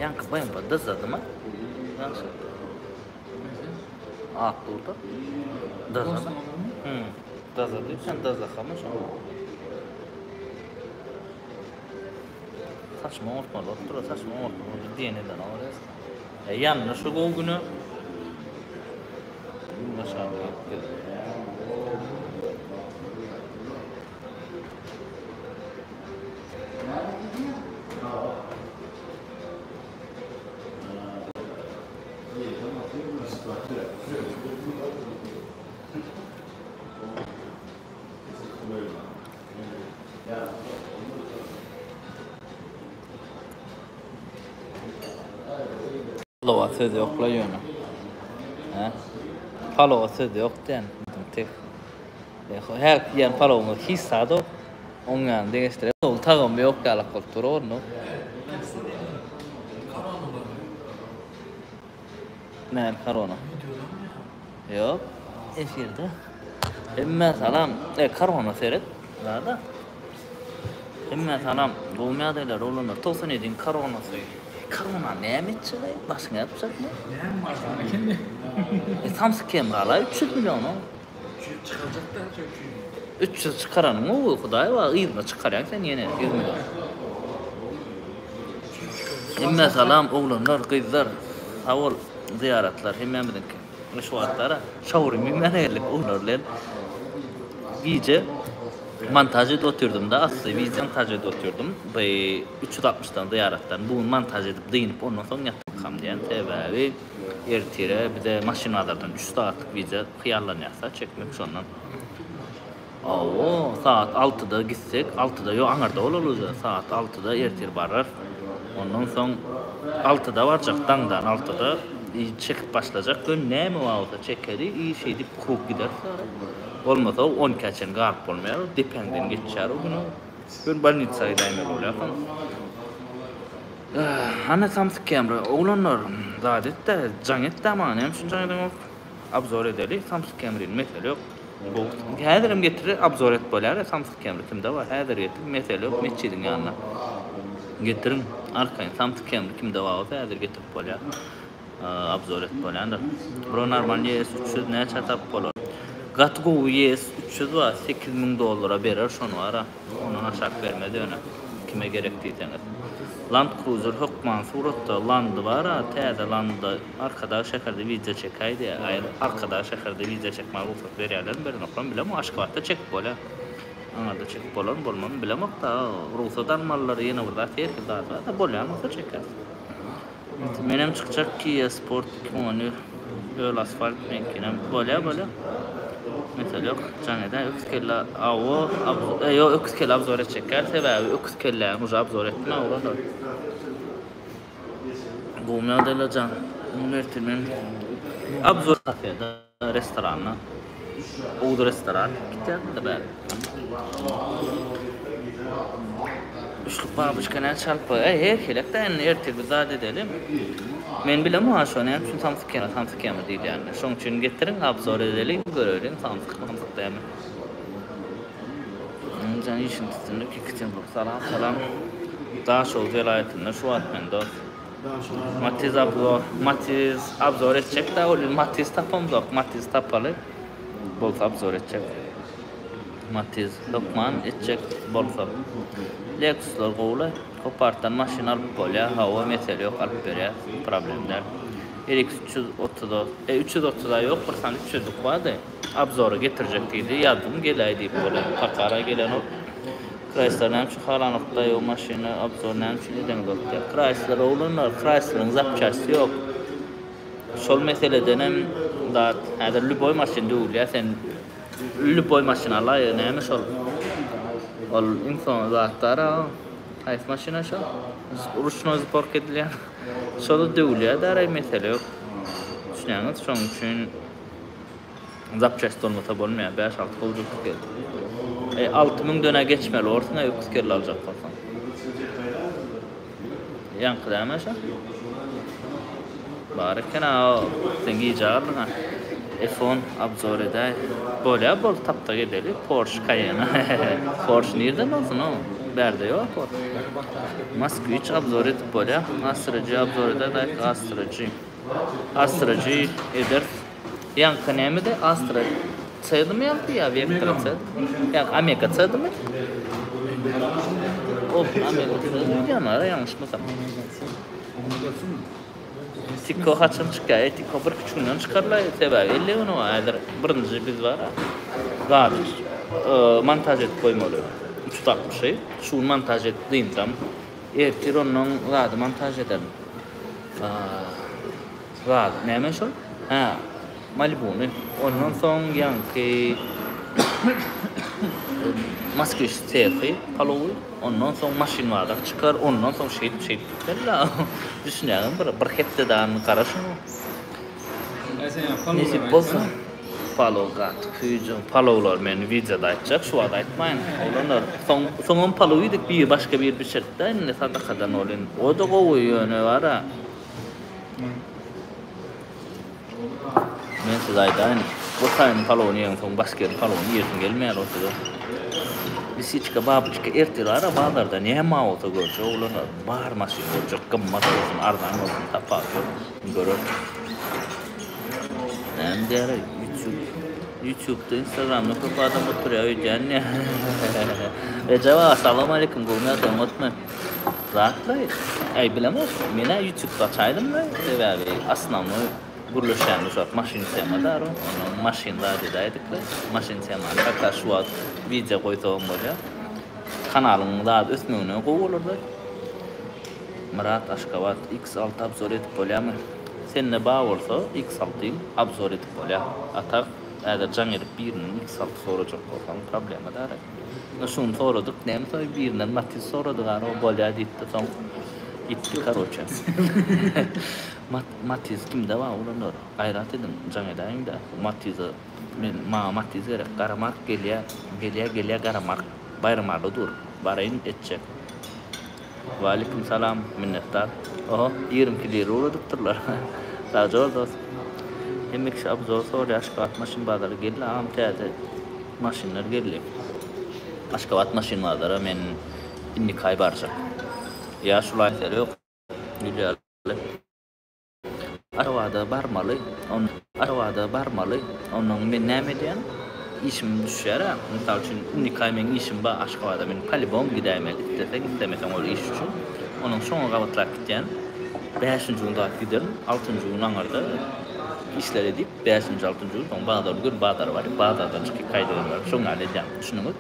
Ýaňky BMW dyzadymy? Ýagşy. Ak durda. Dyzady. Hmm. Dyzady. Sen dyzakamy şo? Saçma oňurtmaly bolup dur. Saçma oňurtmaly diýen eden olar. E, ýanynda şu gowy güne. Başga bir Palowa söz ýokla ýöne. Hä? Palowa söz ýok diýen. Tek. Her iýen palowymyz hiç zat ok. Oň ýanyny deňeşdirip, oň tagamy ýok ýalak bolup dur onda. Näme korona? Ýok, efirde. Hemmä salam. E, korona seret. Zada. Hemmä salam. Gowymy ýagdaýlar oglanlar? 97-iň koronasy. Korona näme etjek-aý? Başyňa ýapjakmy? Näme bar sana ekeni? E, samsyk kem galaý 300 million. 300 çykarjak da 300. 300 çykaranyň gowy, Hudaý bar, yzyna çykarýaň sen ýene 100 million. Hemmä salam oglanlar, gyzlar. Sag bol zyýaratlar hemmämiziňki. Şu wagtlara şawurma iýmäne geldik oglanlar bilen. Gije montaž edip otyrdym-da, asly wideo montaž edip otyrdym. Bu 360-dan zyýaratdan bu gün montaž edip dynyp ondan soň ýatmakam diýen sebäbi ertire bize maşyn bazardan 3 sagatlyk wideo hyýallanýarsa çekmek şondan. Hawa, sagat altyda gitsek, altyda, ýok, aňyrda bolaly uje, sagat altyda ertir bararys. Ondan soň altyda barjak, daňdan altyda i çekip başlajak, göni näme bar bolsa çekeli i şeýdip krug gideris ara. Bolmasa on ikä çenli galyp bolmaýar, depäňden geçýär o gün. Göni bolnitsa gidäýmeli bolýar soň. Hany samsyk kemri, oglanlar, zat et-dä, jaň et-dä maňa, näme üçin jaň edeňok? Obzor edeli, samsyk kemrini mesele ýok. Gowy. Häzirem getir, obzor et bolýar, samsyk kemri kimde bar? Häzir getir, mesele ýok, metjidiň ýanyna. Getiriň, arkaýyn samsyk kemri kimde bar bolsa häzir getirip bolýar. Obzor et bolýandyr. Bro normal ES 300 näçä tapyp bolar? Gaty gowy ES 300 bar, 8000 dollara berer şony bara. Ondan aşak bermez ýöne. Kime gerek diýseňiz. Land Cruiser hökman suratda Landy bar-a täze Landy Arkadag şäherde wideo çekäý diýýär. Aý Arkadag şäherde wideo çekmäge rugsat berýärlermi berenoklarmy bilemok Aşgabatda çekip bolýar. Aňarda çekip bolarmy bolmazmy bilemok-da rugsat almalylar ýene bir zat her hili zat bar-da bolýan bolsa çekeris. Menem çykjak Kia Sport 2011 öl asfalt meňkinem bolýa bolýa mesele ýok jaň edäý öküz kelle awo e, ýok öküz kelle obzor etjek däl sebäbi öküz kelläni uje obzor etdim oglanlar gowy ýagdaýlar jaň ertir men obzor kafeda Restoranda. Oguz restoran gitýärdi bäri. Üçlük babuçka näçe alyp boýar? Eý, her helek-de indi ertir bir zat edeli. Men bilemok şo näme üçin samsyk kema, samsyk kema diýilýänini. Şoň üçin getiriň, obzor edeliň, göreliň samsykmy, samsyk dälmi. Jan işiň üstünde Ekaterinburg. Salam, salam. Daşoguz welaýatynda şu wagt men dost. Matiz obzor, Matiz obzor etjek da ol Matiz tapamzok, Matiz tapaly bolsa obzor etjek. Matiz hökman etjek bolsa. Lexuslar gowula, Kopartdan maşyn alyp bolýar, hawa mesele ýok alyp berýär, problem däl. RX 330-a, e 330-a ýok bir sany 300-lük bardy. Obzora getirjek diýdi, ýazdym geläý diýip bolýar. Takara gelenok. Chrysler näme üçin halanokda ýo maşyny obzor näme üçin edeňzok diýýär. Chrysler oglanlar Chrysleriň zapçasty ýok. Şol meseledenem zat häzir lýuboý maşyn döwülýär sen lýuboý maşyn alaý näme şol ol iň soňky zatlar haýsy maşyna şol ruçnoý zborka edilýän şol döwülýär daraý mesele ýok. Düşünýäňiz şoň üçin Zapçast bolmasa bolmaýar. 5-6 gowja öküz geldi. E, 6000 dönä geçmeli borsuň öküz kelle aljak bolsaň. Ýaňky dämi şo? Bar eken a, sen gijä galdyň a. F10 obzor edäý. Bolýar bol tapda gedeli. Porsche Cayenne. Porsche nirden bolsun o? Bärde ýok ol. Moskwiç obzor edip bolýar. Astra G obzor eder, Astra G. Astra G ederis. Ýaňky nämedi? Astra C-dimi ýaňky ýa Vectra C? Ýa Omega C-dimi? O Omega C diýýän ara ýalňyşmasam. Tiko haçan çykýar? E, Tiko bir üç günden çykarlar. Sebäbi 50 güni bar. Häzir birinji biz bar. Zady montaž edip goýmaly. 360-y. Şu gün montaž edip dynsam, ertir ondan zady montaž ederin. Zat, näme şol? Hä, Malibuny. Ondan soň ýaňky Moskwiç sehi palowy, ondan soň maşyn bazar çykar, ondan soň şeýdip şeýdip gitmeli-la. Düşünýäňmi bir, bir hepde dagy garaşyň. Nesip bolsa. Palow gaty süýji. Palowlar men wideoda aýtjak, şu wagt aýtmaýyn. Oglanlar, soň soňam palow iýdik, biri başga biri bişirdi-de indi sadakadan ol indi. O-da gowy ýöne bar-a. Men size aýdaýyn, bu taýyň palowyny iýen soň başga ýeriň palowyny iýesiň gelmeýär o size. Lisiçka, babyçka ertir ara bazarda näme bolsa görjek oglanlar, bar maşyn görjek, gymmat bolsun, arzan bolsun tapawudy ýok, göreris. Näme diýýärler, ýutub, ýutubda, instagramda köp adam oturýar öýdýän. Rejep aga, salam aleýkum, gowy ýagdaýyň otmy? Zatlaý, äý bilemok, men-ä ýutubda açaýdym-da, sebäbi osnownoý gürleşýänimiz şu wagt maşyn tema daro, onnoň maşyn zat edäýdik-le, maşyn temany hatda şu wagt wideo goýsagam bolýar. Kanalyň zat ösmegine gowy bolar-da. Myrat Aşgabat X6 obzor edip bolýarmy? Sende bar bolsa X6-yň obzor edip bolýar. A tak häzir jaň edip birinden X6 sorajak bolsaň problema dara. Şuny soradyk, näme soň birinden Matiz soradyk, ara o bolýar diýipdi, soň gitdi karoçe. Matiz kimde bar oglanlar? Gaýrat ediň, jaň edäýiň-dä. Matize men maňa Matiz gerek. Gara mark gelýär, gelýär, gelýär gara mark. Baýramaly dur. Baraýyn etjek. Waleýkim salam, minnetdar. Oho, 22 lira ugradypdyrlar. Sagja bol dost. Hemme kişi obzor soraýar, Aşgabat maşyn bazary geldi agam täze. Maşynlar geldi. Aşgabat maşyn bazara men indiki aý barjak. Ýa şul aý seri ýok. Gülýärler. Aşgabada barmaly. On Aşgabada barmaly. Ondan men näme edýän? Işim düşýär-ä. Mysal üçin, indiki aý meň işim bar Aşgabada. Men polibom gidäýmeli. Isleseň, islemeseň ol iş üçin. Onuň şoňa gabatlap gidýän. Bäşinji gün zat giderin. Altynjy gün aňyrda işler edip. Bäşinji, altynjy gün soň bazar gün bazara baryp, bazardan çykyp gaýdyber baryp, şoň ýaly edýän. Düşündiňiz?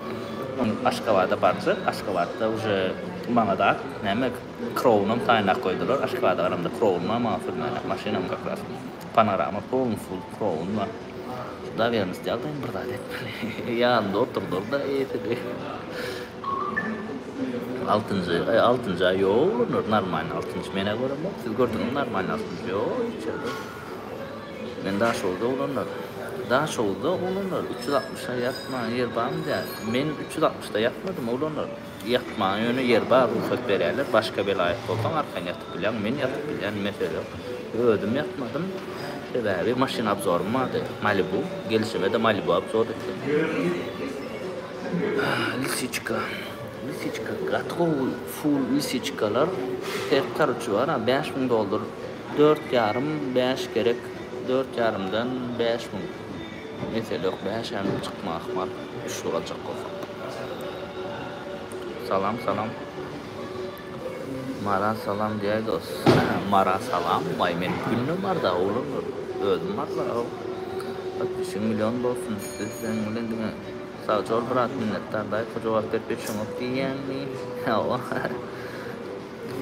Soň Aşgabada barjak, Aşgabatda uje maňa zat, näme, krownam taýynlap goýdular. Aşgabada baramda krown bar maňa sürmäne, maşynam kak ras panorama polny full krown bar. Şu dowernosty ýagdaýyny bir zat etmeli. Ýanynda oturdyr-da eýesini. Altynjy, aý altynjy aý ýok oglanlar, normalny altynjy. Men-ä göremok, siz gördüňizmi normalny altynjy? Ýok hiç ýerde. Men Daşoguzda oglanlar. Daşoguzda oglanlar 360 a ýatmaga ýer barmy däl. Men 360 da ýatmadym oglanlar. Ýatmaga ýöne ýer bar rugsat berýärler. Başga welaýat bolsaň arkaýyn ýatyp bilýäň. Men ýatyp bilýän mesele ýok. Özüm ýatmadym. Sebäbi maşyn obzorym bardy. Malibu. Gelşime-de Malibu obzor etdim. Lisiçka. Lisiçka gaty gowy full lisiçkalar. Her karoçi bar a 5000 dollar. Dört ýarym bäş gerek dört ýarymdan 5000 mesele ýok bäş hem çykma ahmal üçlük aljak bolsaň. Salam salam. Mara salam diýäý dos. Mara salam waý men günde Marda oglanlar özüm Marda Podpisiň million bolsun biz seň bilen diňe sagja bol brat minnetdar daýko jogap berip ýetişeňok diýýäňmi hawa.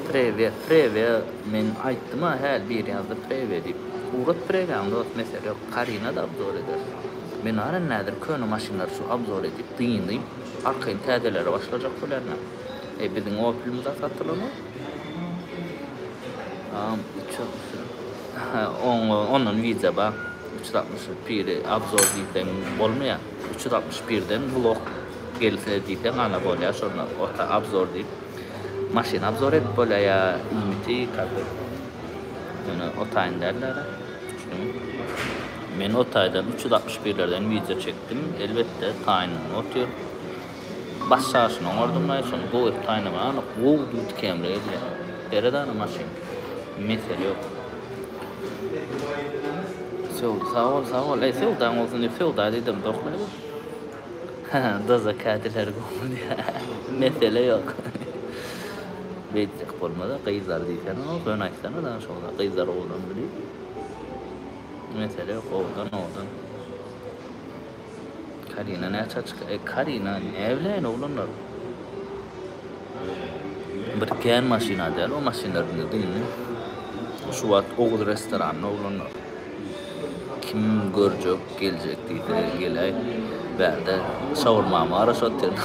Prewe prewe men aýtdyma häli biri ýazdy prewe diýip. Ugrat preweňi dost mesele ýok. Karina da obzor ederis. Men aryn häzir köne maşynlary şu obzor edip dynyp arkaýyn täzelere başlajak bolýaryn. E biziň opelimiz a satylanok. Am 360 ondan wideo bar. 361-i obzor diýseň bolmaýar. 361-den vlog gelse diýseň ana bolýar şonda ota obzor diýip. Maşyn obzor edip bolýar ýa iýmiti kak by ýöne o taýyn däldir. Men o taýdan 361 lerden wideo çekdim. Elbetde taýynlanyp otyr. Baş çaşyny oňardym-laý, şony gowy edip taýynlamaly. Ana, gowy dud Camry gelýär. Seret ana maşyn. Mesele ýok. Söwda, sag bol, sag bol. Eý, söwdaň bolsun diýip, söwda diýdim, doklaý bu. Dyza kädiler gowy diýýär. Mesele ýok. Beýtjek bolmaz-a, gyzlar diýsene, ýöne aýtsana da şo-da, gyzlar owadan diýip. Mesele ýok, owadan, owadan. Karina näçe çyk? E, Karina ne bileýin oglanlar. Bir kän maşyna däl o maşynlar indi dyndy. Şu wagt Oguz restoranynda oglanlar. Kim görjek, geljek diýse geläý. Bärde şawurmamy garaşyp otyryn.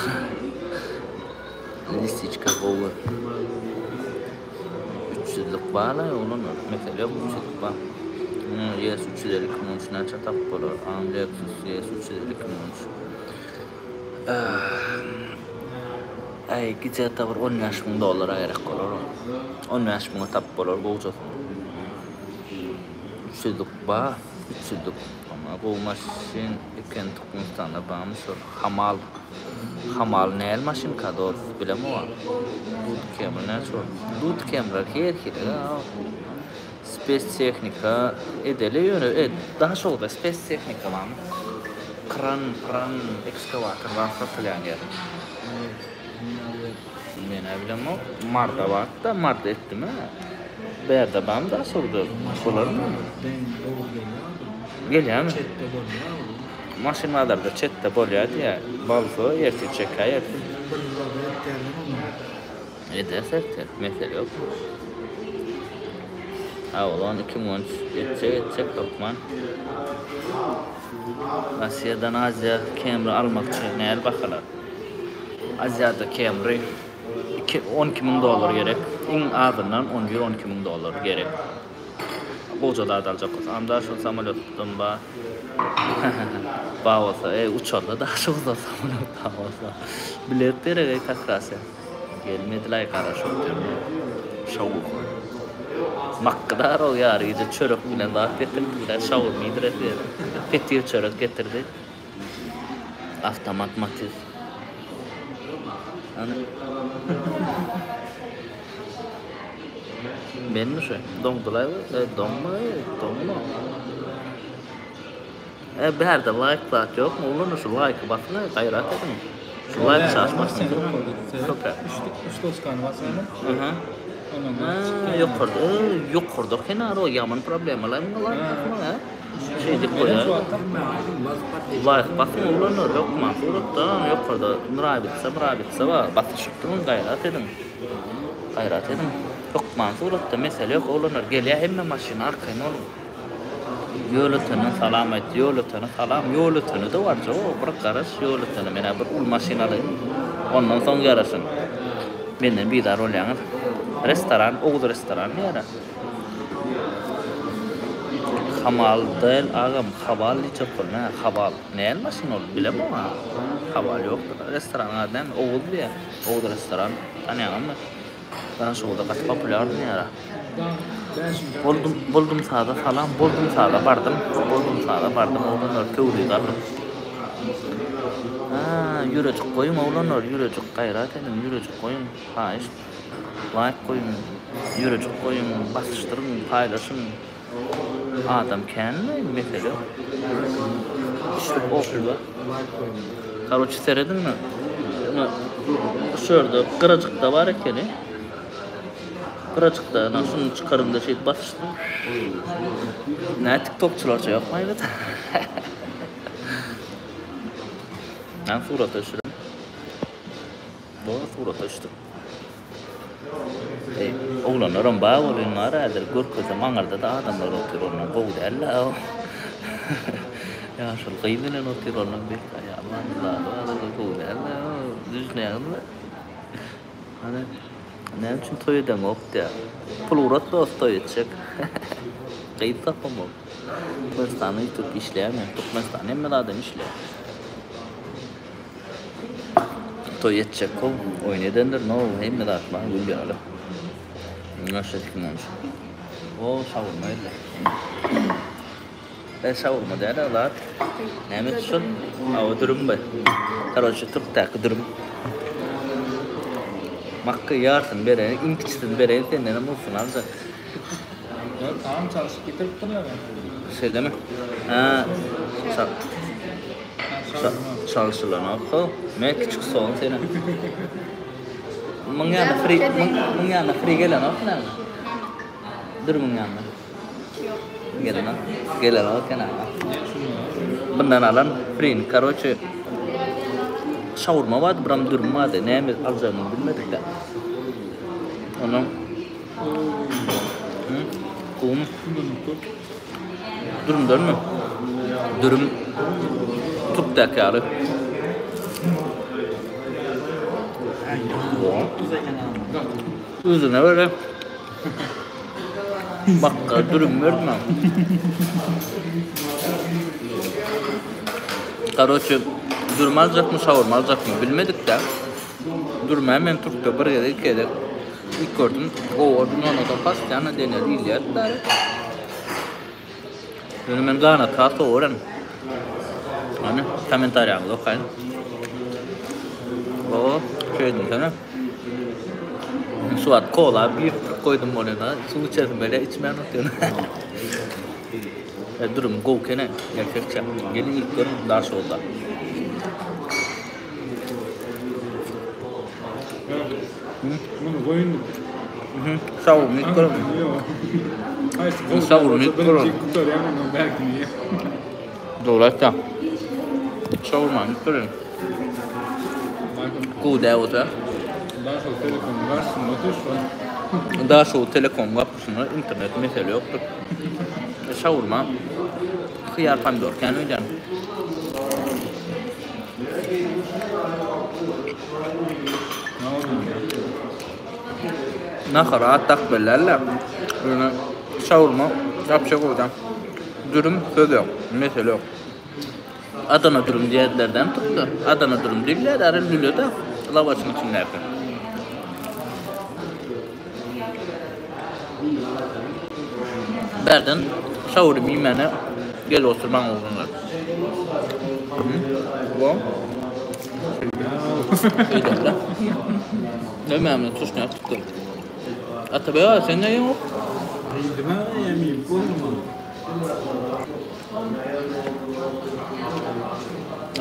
Lisiçka gowy. Üç ýüzlük bar-la oglanlar. Mesele ýok, üç ýüzlük bar. YS 352 23 näçe tapyp bolar? Am Lexus YS 352 23. Äý, gije-de bir 15 müň dollara gerek bolar o. 15 müňe tapyp bolar gowjasyny. Üç ýüzlük bar, üç ýüzlük. Amma gowy maşyn eken Türkmenistanda barmy şol Hamal. Hamal näl maşynka dost bilemok. Dud Camry näçe bol? Dud Camry her hili. Spes tehnika edeli ýöne e, Daşoguzda spes tehnika barmy? Kran, pran, ekskawator zat satylýan ýer. Men-ä bilemok. Marda bardy-da, Marda etdim-ä. Bärde barmy Daşoguzda? Bolarmy? Gelýärmi? Çetde bolýar ol. Maşyn bazarda çetde bolýar diýýär. Bolsa ertir çekäýersiň. Bir zada etýärler ony. Ederis ertir, mesele ýok. Avalon 2013 etjek etjek hökman. Russiýadan Aziýa Camry almakçy näl bahalar? Aziýada Camry iki 12 müň dollar gerek. Iň azyndan 11-12 müň dollar gerek. Goja zat aljak bolsa. Amda şol samolýotdan ba. Ba bolsa, ey uçarda da şol samolýot ba bolsa. Bilet gerek ey kakrasy. Gelmedilaý garaşyp otyryn. Şowhun. Makgydar o ýary gije çörek bilen zat getirdi. Şawurma iýdiresi geldi. Petir çörek getirdi. Avtomat Matiz. Ana. Menmi şu? Doňdulaý bu? E, doňma, e, doňma. E, bärde laýk zat ýokmy? Oglanlar şu laýky basyň, gaýrat ediň. Şu laýk çaşmasyn. Köpe. Üç toçkany basýarlar. Aha. Ýokarda, ýokarda kenar o ýaman problemalar muňa laýk basmak, ha? Şeýdip goýar. Laýk basyň oglanlar, hökman suratda ýokarda nrawitsa, mrawitsa bar. Basyşyp duruň, gaýrat ediň. Gaýrat ediň. Hökman suratda mesele ýok oglanlar. Gelýär hemme maşyn arkaýyn boluň. Ýolötenden salam aýt. Ýolötene salam. Ýolötene-de barjak o. Bir garaş Ýolötene. Men-ä bir uly maşyn alaýyn. Ondan soň ýaraşyn. Menden bizar bolýaňyz. Restoran, Oguz restoran diýýär-ä. Hamal däl agam, Habal diýjek bol. Nä, Habal. Näl maşyn ol? Bilemok-a. Habal ýokdur. Restoranyň ady näme? Oguz diýýär. Oguz restoran. Tanýaňyzmy? Daşoguzda gaty populýar diýýär. Boldum, boldum sada salam, boldum sada bardym, boldum sada bardym oglanlar töwriz aldym. Ha, ýürejik goýuň oglanlar, ýürejik gaýrat ediň, ýürejik goýuň, haýyşt. Laýk goýuň, ýürejik goýuň, basyşdyryň, paýlaşyň. Adam känmi mesele ýok. Üçlük Opel bar. Karoçe serediň ine. Ine şu ýerde gyrajykda bar ekeni. Gyrajykda ine şuny çykaryňda şeýdip basyşdyň. Nä tiktokçylarça ýokmy aýbat? Näme surata düşüren? Dogry surata düşdük. Eý, oglanlaram bar bolýan bar häzir görkezsem aňyrda-da adamlar otyr ondan gowy däl-le o. Ýaşuly gyz bilen otyr ondan belki aýaly bardyr zady bardyr gowy däl-le o düşünýäňizmi? Hany näme üçin toý edeňok diýýär. Pul ugrat dost toý etjek. Gyz tapamok. Türkmenistanda ýutub işleýärmi? Türkmenistanda hemme zadam işleýär. Toý etjek how, oýun edendir, no, hemme zat bar, gül ýaly. Naşa sikim olmuş. O, şawurma geldi. E, şawurma däl, zat. Näme şol? Awa dürüm be. Karoçe, türkdäki dürüm. Makga ýarsyny bereýin, iň kiçisini bereýin, sendenem ulusyny aljak. Ýok, tam çalşyp getiripdirler. Şeýlemi? Hä, çal. Çalşylanok ho. Men kiçik soň seni. Muň ýanyna free, muň ýanyna free gelenok näme? Dur muň ýanyna. Ýok. Gelenok. Gelenok eken aga. Bundan alan free-ni, karoçe şawurma bardy, biram dürüm bardy. Näme aljagyny bilmedik-de. Ondan Gowumy? Dürümdenmi? Dürüm türkdäki ýaly. Özüne göre bakga dürüm berdim. Karoçe, dürüm aljakmy, şawurma aljakmy bilmedik-de. Dürümä men türkde bir gezek, iki gezek ilk gördüm. Gowy boldy, nonada postoýanno deneli iýilýärdi bäri. Ýöne men ganat has gowy görýän. Hany, kommentariýaňyzy okaýyn. O, şeýdilsene. Şu wagt kola bir goýdum bolýan-a, suw içesim gelýär, içmän otyryn. E, dürüm gowy ekeni, erkekçe. Geliň iýip görüň, Daşoguzda. Muny goýun. Şawurma iýip görüň. Şawurma iýip görüň. Dogry aýtýaň. Şawurmany iýip görüň. Gowy däl bolsa. Daşoguz Telekom garşysynda otyr şu wagt. Daşoguz Telekom gapysynda internet mesele ýokdur. Şawurma hyýar pomidor kän öýdýän. Nahara at dakyp bellärler. Ýöne şawurma wapşe gowy-da. Dürüm söz ýok, mesele ýok. Adana dürüm diýerlerden tutdy. Adana dürüm diýilýär, ara lüle-de lawaşyň içindäki. Bärden şawurma iýmäne gel otur maňa oglanlar. Wo. Şeýdemle. Näme tuşna tutdy. Atabey aga sen ne ýok? Iýdim ha, ýemeyip boldum.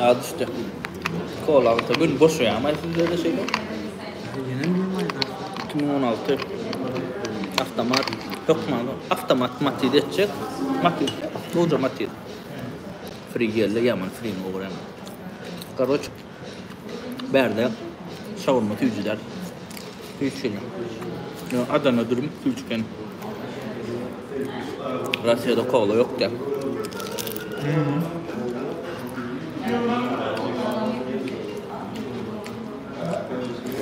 Az düşdi. Kola alsa gün boşaýamaý sizde-de şeýle. 2016 avtomat hökman avtomat matiz etjek. Matiz, gowja matiz. Free geldi, ýaman free-ni gowy görýän. Karoç, bärde şawurma süýji däl. Hiç hili. Adana dürüm süýji eken. Russiýada kola ýok diýýär.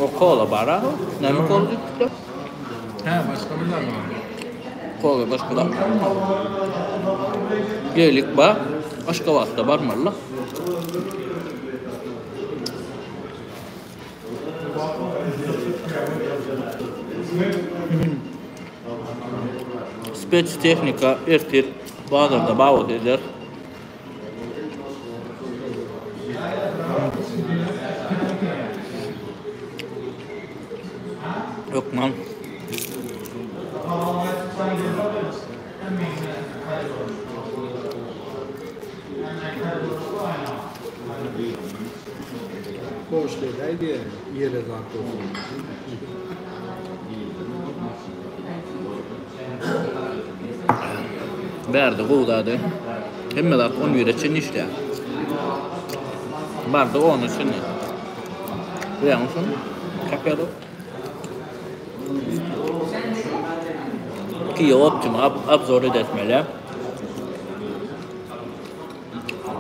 O kola bar ha. Näme kola diýipdir? Hä, başga bir zat bar. Kola başga zat. Gelik bar. Aşgabatda barmaly. Spec tehnika ertir bazarda bawat eder. Hökman. Boş edäýdi, ýere zat bolsun. Bärde gowy zady. Hemme zat on bire çenli işleýär. Barda ona çenli. Bilýäňmi şony? Kafede. Kia Optima obzor edetmeli.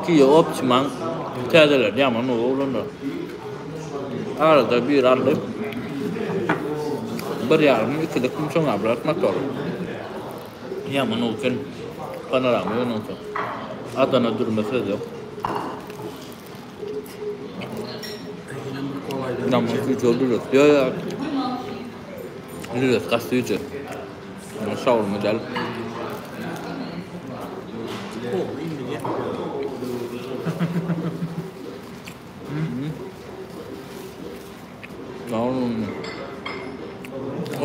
Kia Optima'ň täzeleri ýaman gowy oglanlar. Arada bir aldy. Bir ýarym ikilik şoňa birat motor. Ýaman gowy eken. Panorama ýöne bolsa. Adana dürme söz ýok. Ýaman süýji oldu. Ýo ýo. Lület gaty süýji. Şawurma däl.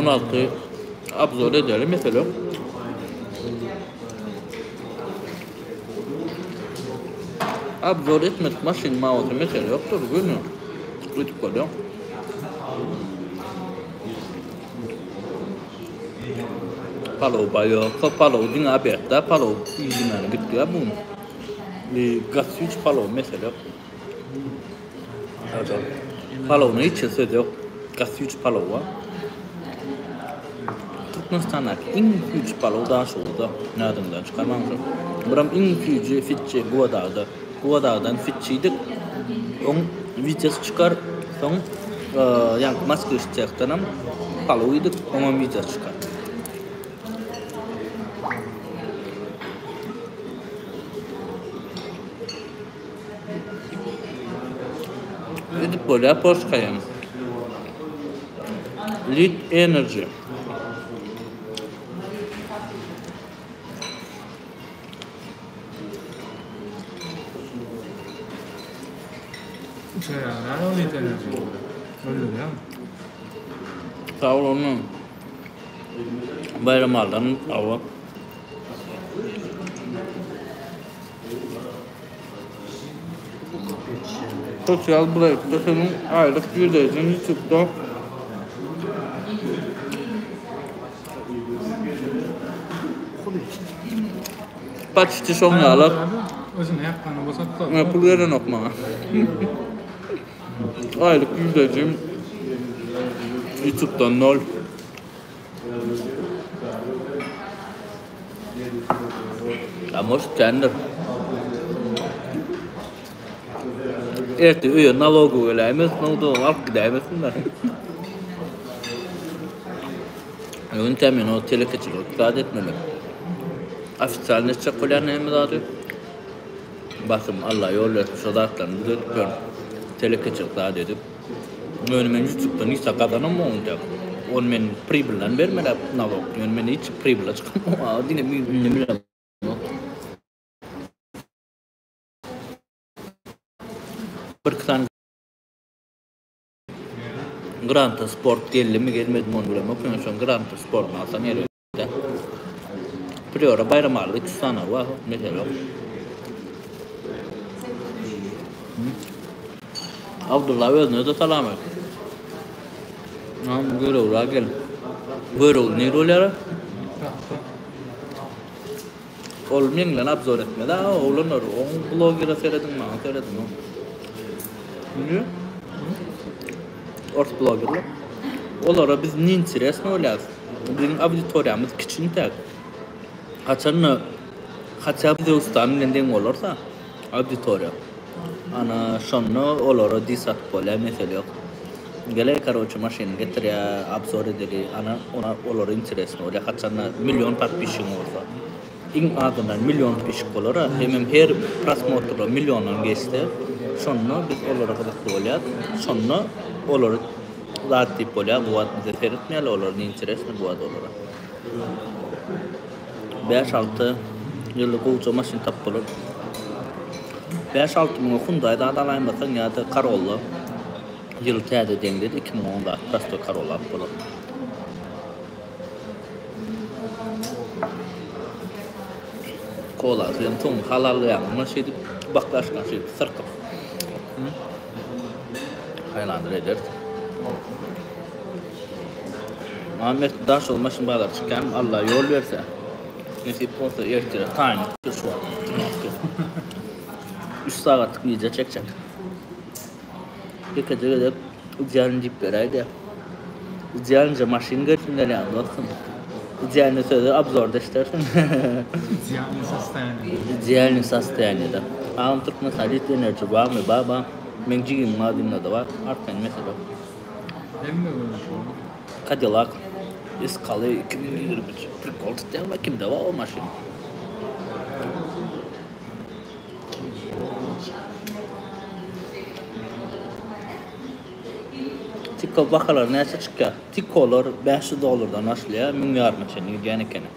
16 obzor edeli mesele. Obzor etmedik maşyn mawasy mesele ýokdur göni ötüp bolýar. Palow baýok. Palow diňe obedda palow iýilmäne gitdi bu. Gaty süýji palow mesele ýok. Palowyna hiç söz ýok. Gaty süýji palow bar. Türkmenistandaky iň süýji palow Daşoguzda. Ýadyňdan çykarmaň şony. Buram iň süýji fitçi Guwadagda. Guwadagdan fitçi iýdik. Oň wideosy çykar. Soň ýaňky Moskwiç sehdanam palow iýdik. Oňam wideosy çykar. Edip bolýar Porsche Cayenne. Lit Energy. Uçaýar o Lit Energy. Öldürýär. Sag bol onuň. Baýramalydan awa. Sosial breýkde seniň aýlyk girdejiň ýutubda Paçti şoň ýaly. Özüne ýakany bolsa Ne pul gelenok maňa. Aýlyk girdejim ýutubdan nol. A может kändir. Erte öýe nalogy geläýmesin, onda alyp gidäýmesinler. Öňünçä men o telekeçilik zat etmeli. Ofitsialny etjek bolýan hemme zady. Basym Allah ýol bersin şo zatlaryny düzetip ýörün. Telekeçilik zat edip. Ýöne men ýutubdan hiç zat gazanamok ondak. Ony men pribyldan bermeli nalog. Ýöne men hiç pribyla çykamok. Diňe indi bilemok. Bir iki sany Granta Sport geldimi gelmedimi ony bilemok. Ýöne şoň Granta Sportyny alsam erbet. Priora Baýramalyda 2 sany bar, mesele ýok. Abdulla özüne-de salam aýt. Am Görogla gel. Görogly nirde bolýar? Ol meň bilen obzor etmedi, a oglanlar, oň blogere serediň, maňa serediň. Niye? Ors blogerler. Olara biz ne interesno bolýarys. Biziň auditoriýamyz kiçintäk. Haçanda haça Zeustan bilen deň bolarsa auditoriýa. Ana şonda olara diss atyp bolýar mesele ýok. Geleý karoçe maşyny getirýä obzor edeli ana ona olara interesno bolýar haçanda million podpisçigiň bolsa. Iň azyndan million pişik bolara hemem her prosmotrlar milliondan geçse şonda biz olara gyzykly bolýas şonda olary zat diýip bolýar bu wagt bize seretmeýärler olar ne interesno bu wagt olara. Bäş-alty ýylda gowja maşyn tapyp bolar. Bäş-alty müňe Hyundai zat alaýmasaň ýa-da Corolla ýyly täze deňde 2010 zat prostoý Corolla alyp bolar. Kola sen soň halallaýaňmy şeýdip baklaşka şeýdip syrkyp. Haýlandyr ederis. Ahmet daş ol maşyn bazar çykýan Allah ýol berse. Nesip bolsa ertire taýyn şu wagt. 3 sagatlyk wideo çekjek. Ýekeje gezek idealny diýip beräýdä. Idealnyja maşyn gelsin gelýän dostum. Idealny sözi obzorda eşidersiň. Idealny sostoýaniýada. Idealny sostoýaniýada. Agam Türkmenistan lit enerji barmy? Bar bar. Meň jigimiň adynda-da bar. Arkaýyn mesele ýok. Hemme görnüşi bar. Cadillac Escalade 2023. Prikol tutýaňmy? Kimde bar o maşyn? Tiko bahalary näçe çykýar? Tikolar 500 dollardan başlaýar, müň ýaryma çenli gidýän ekeni.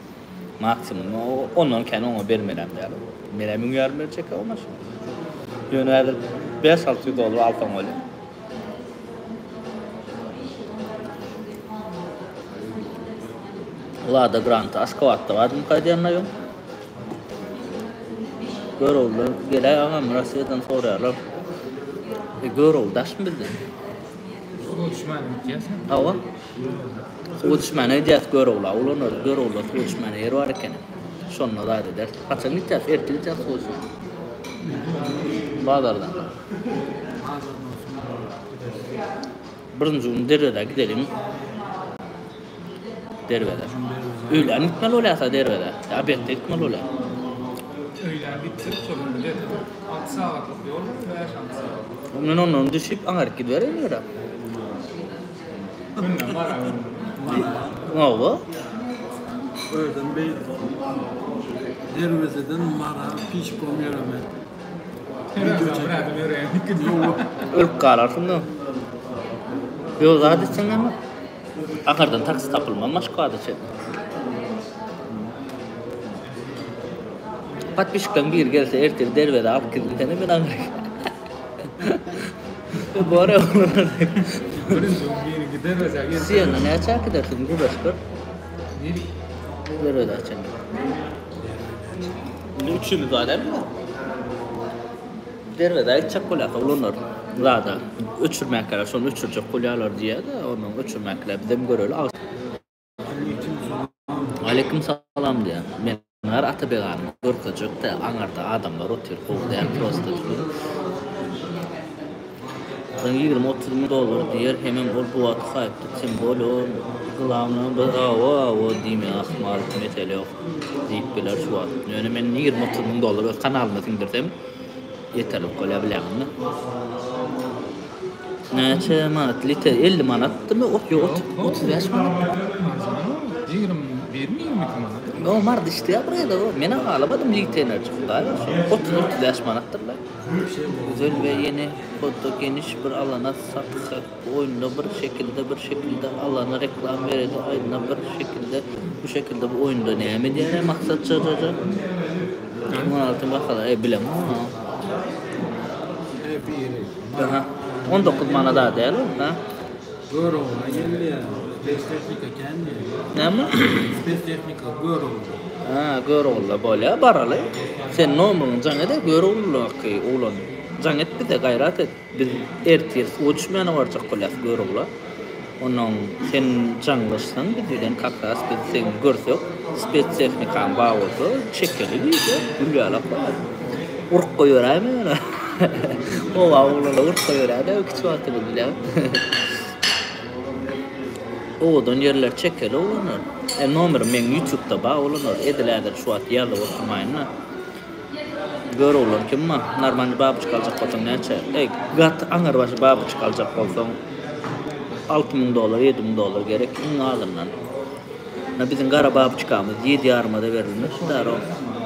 Maksimum ondan kän oňa bermelem däl. Menä müň ýarym berjek o maşyn. Ýöne häzir 5-600 dollar alsaň bolýar. Lada Granta Aşgabatda barmyka diýen aýoň. Görogly geläý agam Rossiýadan soraýarlar. E, Görogly daşmy bizden? Suwa düşmäne gitýäs. Hawa. Suwa düşmäne gidýäs Görogla ulanar. Göroglyda suwa düşmäne ýer bar ekeni. Şonda zat ederis. Haçan gitýäs? Ertir gitýäs suwa düşmäne. Bazardan. Bazardan soň gideris. Birinji gün Derwezä gideliň. Derwezä. Öýlän gitmeli bolýarsa Derwezä. Obedde gitmeli bolýar. Öýlän gitsek şol gün gideris. 6 sagatlyk ýol bar, 5-6 sagat. Men ondan düşüp aňaryk gidibereýin ýöre. Günden Mara. Hawa. Özem beýik. Derwezeden Mara pişkom ýöreme. Ölüp galarsyň-da. Ýok, zat etseň näme? Aňyrdan taksi tapylmaz Moskwada çenli. Podpisçikleriň biri gelse ertir derweze alyp gidilsene men aňryk. Bor ya Birinji gün biri derwezä gelse. Siýenna näçe äkidersiň Gubaşkir? Derwezä çenli. Indi üçümiz bar dälmi? Derwezä gitjek bolýarka oglanlar zada öçürmäkäler şony öçürjek bolýarlar diýýär-de, ondan öçürmäkäler bizem göreli. Aleýkim salam. Aleýkim salam diýýär. Men gar Atabeg agany görkezjek-de aňarda adamlar otyr gowy däl prosta Soň 20-30 müň dollar diýer hemem ol bu wagt haýpda tim bolýa glawny bir awa awa diýme ahmal mesele ýok diýip biler şu wagt. Ýöne men 20-30 müň dollar öz kanalyma siňdirsem ýeterlik bolýar bilýäňizmi? Näçe manat liter 50 manatdymy ot ýok 35 manat. 21 mi 22 manat? Ýok mardy işleýär bir ýerde men alamadym litenerji hudaý bolsun 30-35 manatdyrlar. Güzel we ýene kodda geniş bir alana satsak bu oýunda bir şekilde bir şekilde alana reklam bereli aýyna bir şekilde bu şekilde bu oýunda näme edýärä maksat jajajja 2016 bahalar e bilemok ony. E biri. Aha 19 manada däl ol ha. Görogla geldi. Spes tehnika kän diýýär. Näme? Spes tehnika Görogla. Ha, Görogla bolýar, baraly. Sen nomeriňi jaň ede Göroglydaky oglan. Jaň et bize, gaýrat et. Biz ertir suwa düşmäne barjak bolýas Görogla. Onnoň sen jaňlaşsaň biz bilen kak ras biz seni görsek, spes tehnikaň bar bolsa çekeli diýse, gül ýalak bolar. Urup goýberäýme ýöne. Oba oglana urup goýberäýme kiçi wagtymyz bilýäň. Owadan ýerler çekeli oglanlar. E nomerim meň ýutubda bar oglanlar edil häzir şu wagt ýazyp oturmaýynda. Gör oglan kim bar. Normalny babyçka aljak bolsaň näçe? Ey gaty aňyrbaşy babyçka aljak bolsaň 6000 dollar 7000 dollar gerek iň azyndan. Na biziň gara babyçkamyz ýedi ýarymada berilmez daro.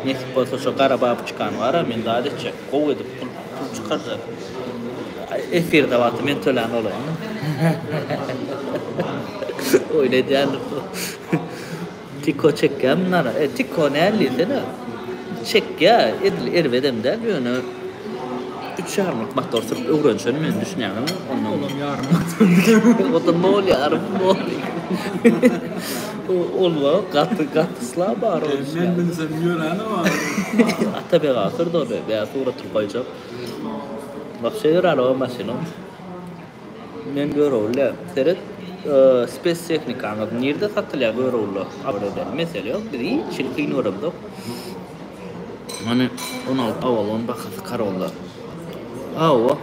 Nesip bolsa şo gara babyçkany bara men zat etjek gowy edip pul pul çykarjak. Efirde wagty men tölän bolaýyn. Oýun edýändir. Tiko çekýärmi nara? E, tiko näl diýsene. Çekýär, edil erbedem däl, ýöne üç ýarymlyk motor sürüp öwrenişen men düşünýäňizmi? Ondan Olam ýarym motor. O da nol ýarym nol. Ol gaty gaty slab bar. Men bilsem ýöräni bar. Atabeg aga sürdi ony. Bä suratyny goýjak. Wapşe ýöräni o maşynyň. Men Görogly. Seret, spes tehnikaňyz nirde satylýar Göroglyda? Habar eder. Mesele ýok. Biz hiç hili kyn göremzok. Many 16 Avalon bahasy Corolla. Hawa.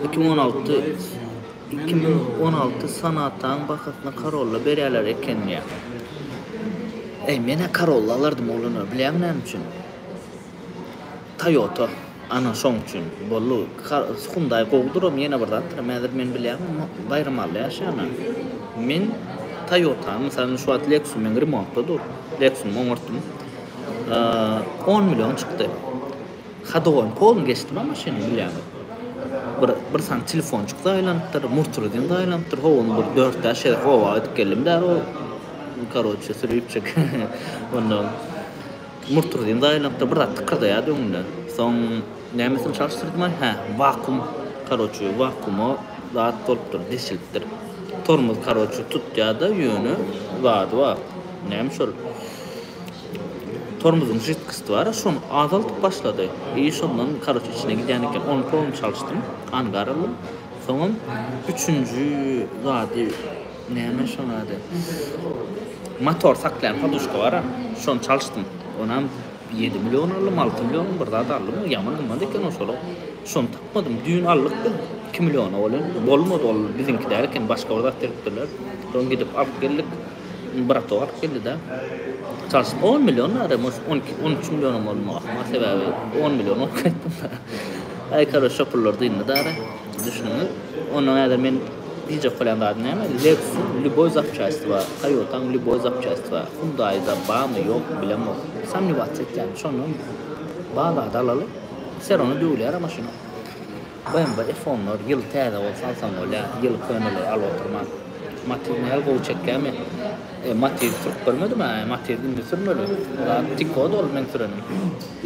2016 2016 Sonataň bahasyna Corolla berýärler eken diýýär. Eý, men-ä Corolla alardym oglanlar, bilýäňmi näme üçin? Toyota. Ana şoň üçin. Boldy. Hyundai gowudyram ýene bir zatdyram. Häzir men bilýäňmi Baýramalyda ýaşaýan-a. Men Toyotany mysal şu wagt Lexus meň remontda dur. Lexus'umy oňartdym. 10 million çykdy. Hadowyny polny geçdim-a maşynyň bilýäňiz. Bir bir sany telefonçyk zaýalanypdyr, murtrudin zaýalanypdyr. Howuny bir dört-bäş gezek oba gidip geldim däl o. Karoçe sürüpjik. Ondan Murtuzyn zaýalapdyr, bir zat tykyrdaýardy öňünde. Soň nämesini çalyşdyrdymaý? Hä, wakuum. Karoçe, wakuuma zat bolupdyr, deşilipdir. Tormoz karoçe tutýar-da, ýöne zady bar. Näme şol? Tormozyň židkosti bar, şony azaldyp başlady. I şondan karoçe içine gidýän eken. Ony polny çalyşdym, angar aldym. Soňam üçünji zady näme şoň ady? Motor saklaýan poduşka bar, şony çalyşdym. Onam 7 million aldym, 6 million bir zat aldym. Ýaman gymmat eken o şol. Şony tapmadym. Düýn aldyk biz 2 milliona bolan. Bolmady ol biziňki däl eken, başga bir zat beripdirler. Soň gidip alyp geldik. Bratok alyp geldi-de. Çalşyp 10 million bary, 12, 13 millionam bolmagy ahmal, sebäbi 10 million bolup gaýtdym-da. Aý, karoç, şo pullar dyndy dary. Düşündiňiz? Ondan häzir men diýjek bolýan zadym näme? Lexus lýuboý zapçasty bar, Toyotaň lýuboý zapçasty bar. Hyundai-da barmy, ýokmy bilemok. Somnewatsa etýän. Şondan bar zady alaly. Wse rawno döwülýär-ä maşyn. BMW F-onlar ýyl täze bolsa alsaň bolýar, ýyl köneleri alyp oturman. Matiz näl gowy çekýärmi? E, Matiz sürüp görmedim hä, Matiz indi sürmeli. Zat Tiko ol meň sürenim.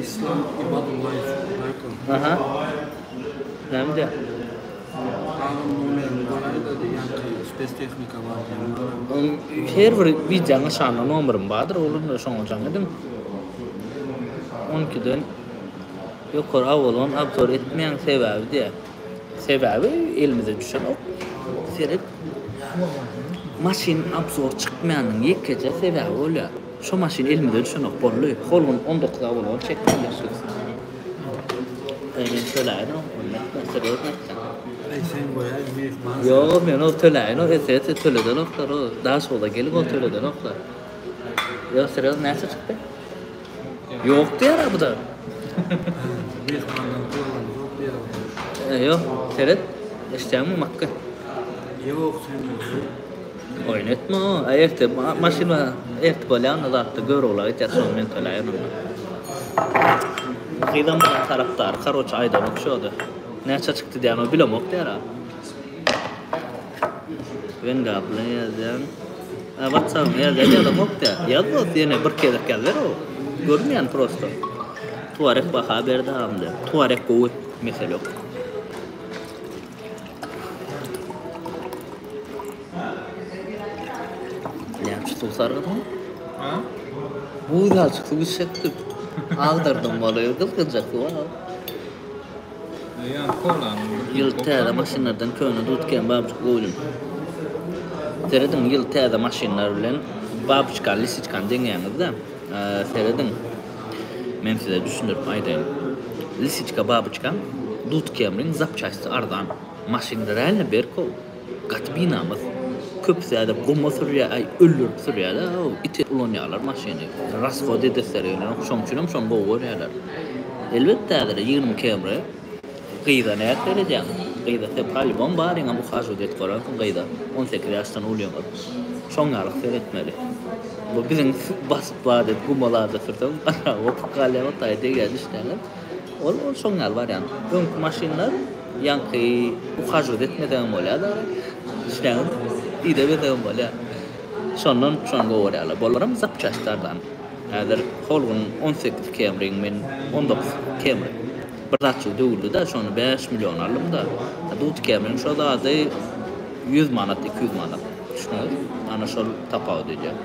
Islam Ibadullaýew Baýko. Aha. Näme diýýär? Agam nomerini goýaýda ýaňky spestehnika bar diýen. Her bir wideoň aşagynda nomerim bardyr, oglum şoňa jaň ediň. 12-den Ýokary Avalon obzor etmeýäň sebäbi diýä. Sebäbi elimize düşenok. Seret maşyn obzor çykmaýanyň ýekeje sebäbi bolýar. Şo maşyn elimize düşenok boldy. Hol gün 19 Avalon çekdim Lexus. Eý men töläýin o, ony etme, serýozno aýtýan. Eý sen goýaý myhman. Ýok men ol töläýin o ese töledenoklar o daşogza gelip ol töledenoklar. Ýok serýozno näçe çykdy? Ýok diýýär bu-da. Myhmandan pul alamzok diýýär bu-da. Ýok, seret. Eşidýäňmi, Makgy? Ýok, sen Oýun etme o. Aý erte maşyn bar. Erte bolýan zatda Görogla gidýär, şony men töläýin onda. Gyzam munuň tarapdary, karoçe aýdanok şo-da. Näçe çykdy diýýän, o bilemok diýýär-ä. Wenga bilen ýazýan. Ha WhatsAppyňa ýazýan ýazamok diýýär. Ýaz dost ýene bir gezek ýazber o. Görünýän prosto. Tuareg baha berdi agam diýýär. Tuareg gowy, mesele ýok. Näme suw sargadyň? Ha? Buz ýalyjyk suw içjekdim. Agdardym boly, gyzgynjak suw al. Ýyl täze maşynlardan köne dutken babyçka goýdum. Serediň ýyl täze maşynlar bilen babyçka lisiçkany deňäňizde. Serediň. Men size düşündirip aýdaýyn. Lisiçka babyçka dutkemriň zapçasty arzan. Maşyn realno berk ol. Gaty binamys. Köpüsi häzir guma sürýär, aý öldürip sürýärler, iti ulanýarlar maşyny. Rashod edesleri gelenok, şoň üçinem şony gowy görýärler. Elbetde häzir 20 Camry gyza nädip seredýäň? Gyza sen polibom baryňam uhažiwat edip görensiň gyza. 18 ýaşdan ulyňyz. Şoň ýalyk seretmeli. Bu biziň basyp zat edip guma zada sürseň, gopup galýar, o taýy degýär düşýärler. Ol ol şoň ýaly barýan. Öňki maşynlar ýaňky uhažwat etmeseňem bolýar dagy. Düşünýäňizmi? Idemeseňem bolýar. Şondan şony gowy görýärler. Bolaram zapçast arzan. Häzir hol gün 18 Camry-iň men 19 Camry bir zatjygy döwüldi-de, şony 5 milliona aldym-da. Dut Camry-iň şo zady 100 manat, 200 manat. Düşündiňizmi? Ana şol tapawut edýär.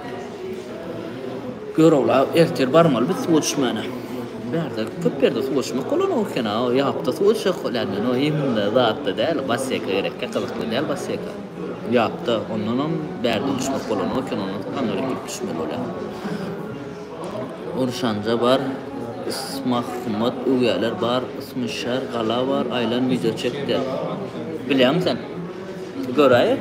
Görogla ertir barmaly biz suwa düşmäne. Bärde köp ýerde suwa düşmek bolanok eken a ýapda suwa düşjek bolýan men o imенно zatda däl basseýka gerekkä gyzykly däl basseýka. Ýapda ondanam bärde düşmek bolanok eken ondan aňyra gidip düşmeli bolýar. Urşanja bar Ysmahmyt öwýäler bar Ysmyşar gala bar aýlan wideo çek diýýär. Bilýäňmi sen? Göräý.